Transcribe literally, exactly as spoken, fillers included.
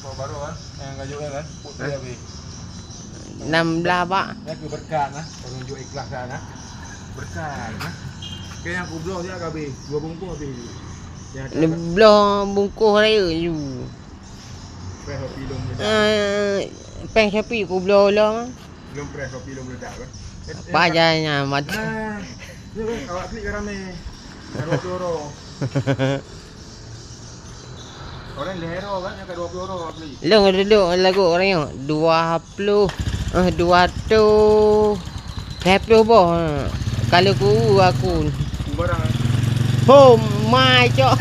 Baru kan, yang kayu kan, putih habis. Enam belas bak. Nyan keuh berkat nah, penunjuk ikhlas dah nah. Berkat nah. Oke, nyang kubloe siap habis, dua bungkuh habis. Nyang ada Bloe bungkuh raya ju. Fresh kopi lom meledak. Eh, peng Shopee kubloe lom. Lom fresh kopi lom meledak kan. Apa aja nya mat. Nah, ni kan awak klik kan ramai. Dah dua puluh orang. Orang lehero kan, nyang ka dua puluh orang beli. Lôn duduk lagu orang nyoe, dua puluh, eh, dua ratus lhèe ploh boh. Kalau ku aku. Barang. Oh my, cok.